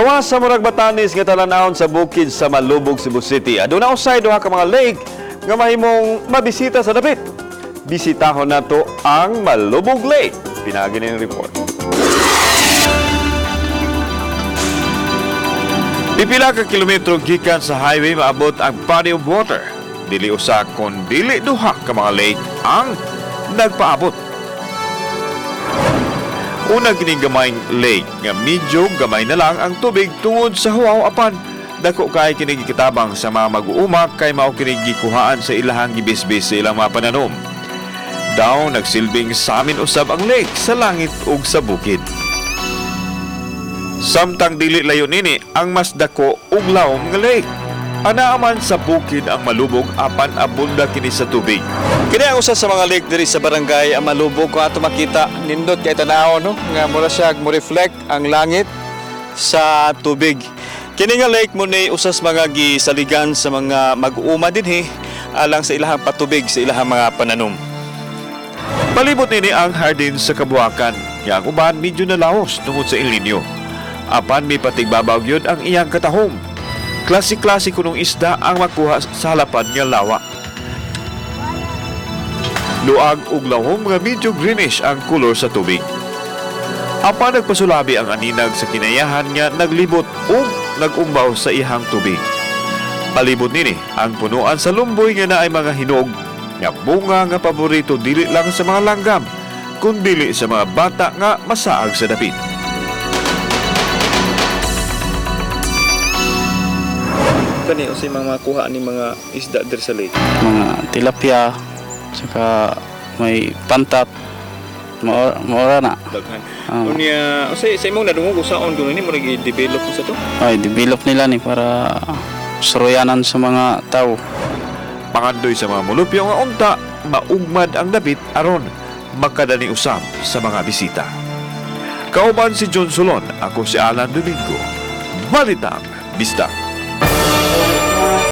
Gawa sa murag Batanes nga talan-awon sa bukid sa Malubog, Cebu City. Aduna usay duha ka mga lake nga mahimong mabisita sa dapit. Bisitahon nato ang Malubog Lake. Pinaagi ning report. Pipila ka kilometro gikan sa highway maabot ang body of water. Dili usa kun dili duha ka mga lake ang nagpaabot. Una kining gamayng lake nga medyo gamay na lang ang tubig tungod sa huwaw, apan dako kay kini gikitabang sa mga mag-uuma kay mao kini gikuhaan sa ilahang gibisbis sa ilang mga pananom. Daw nagsilbing samin usab ang lake sa langit ug sa bukid. Samtang dili layo nini ang mas dako ug lawom nga lake. Anaa man sa bukid ang Malubog, apan abunda kini sa tubig. Kini ang usa sa mga lake diri sa barangay ang Malubog. Kung ato makita, nindot kay tan-aw, no, nga mura siya mo reflect ang langit sa tubig. Kini nga lake mo ni usas mga gisaligan sa mga mag-uuma dinhi alang sa ilahang patubig sa ilahang mga pananom. Palibot nini ang hardin sa kabuhakan, nga ang uban medyo nalaos tungod sa El Nino. Apan may patigbabaw gyud ang iyang katahom. Klase-klase kunong isda ang makuha sa halapad nga lawa. Luag ug lawom nga medyo greenish ang kolor sa tubig. Apan nagpasulabi ang aninag sa kinayahan nga naglibot ug nagumbaw sa ihang tubig. Palibot nini ang punuan sa lumboy nga naay mga hinog nga bunga nga paborito dili lang sa mga langgam kundili sa mga bata nga masaag sa dapit. Kani unsay mga makuha ni mga isda diri sa lake? Mga tilapia, saka may pantat, maora na. Daghan. Ah. Unya, unsay sa imong nadungog, usaon kuno ni murag i-develop sa to? Ay, develop nila ni para suruyanan sa mga tao. Pangandoy sa mga mulupyo nga unta maugmad ang dapit aron makadani usab sa mga bisita. Kauban si John Solon, ako si Alan Domingo. Balitang Bisdak.